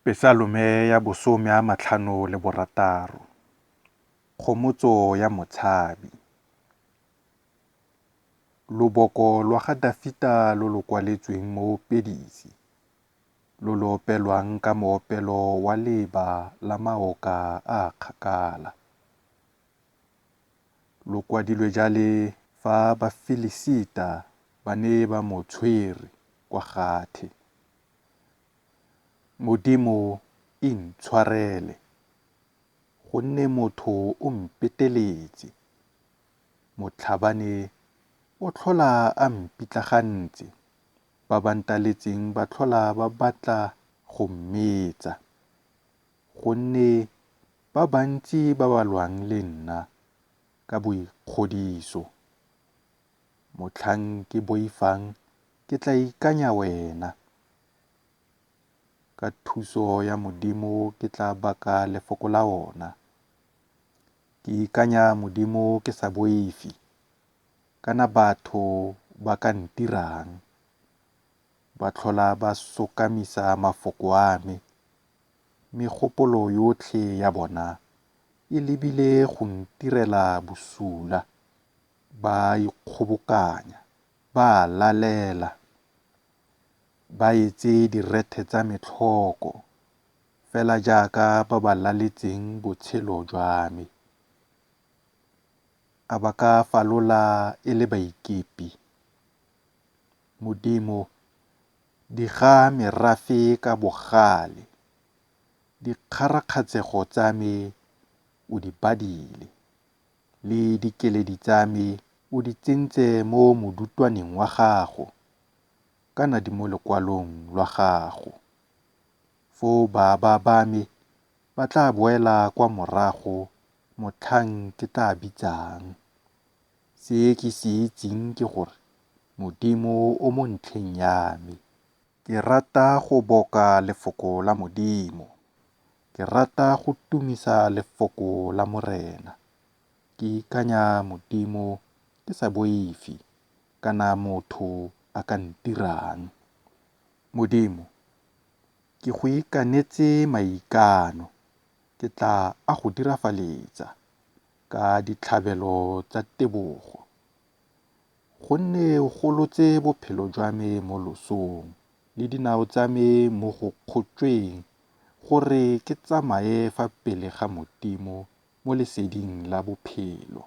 Pesalome ya bosome a matlhano le borataro. Kgomotso ya motshabi. Loboko lwa ga Dafita lo lo kwaletsweng moopedisi, lo lo opelwang ka moopelo wa Leeba la maoka a a kgakala. Lo kwadilwe jale fa Bafilisita ba ne ba mo tshwere kwa Gathe. Modimo, intshwarele, gonne motho o mpeteletse, motlhabane o tlhola a mpitlagantse, ba ba ntaletseng ba tlhola ba batla go mmetsa. Gonne ba bantsi ba ba lwang le nna ka boikgodiso. Motlhang ke boifang ke tla ikanya wena. Ka thuso ya Modimo ke tla baka lefoko la ona. Ke ikanya Modimo ke sa boife, kana batho ba ka ntirang? Ba tlhola ba sokamisa mafoko a me, megopolo yotlhe ya bona e lebile go ntirela bosula. Ba a ikgobokanya, ba a lalela, ba etse direthe tsa me tlhoko, fela jaaka ba ba laletseng botshelo jwa me. A ba ka falola e le baikepi? Modimo, diga merafe ka bogale, dikgarakgatshego tsa me o di badile, le dikeledi tsa me o di tsentse mo modutwaneng wa gago, kana di mo lokwalong lwa gago. Foo baba ba me ba tla boela kwa morago motlhang ke tla bitsang. Se ke se itseng ke gore Modimo o mo ntlheng ya me. Ke rata go boka lefoko la Modimo, ke rata go tumisa lefoko la Morena. Ke ikanya Modimo ke sa boife, kana motho a ka ntirang? Modimo, ke go ikanetse maikano, ke tla a go dirafaletsa ka ditlhabelo tsa tebogo. Gonne o golotse bophelo jwa me mo losong le dinao tsa me mo go kgotšweng gore ke tsamaye fa pele ga Modimo mo leseding la bophelo.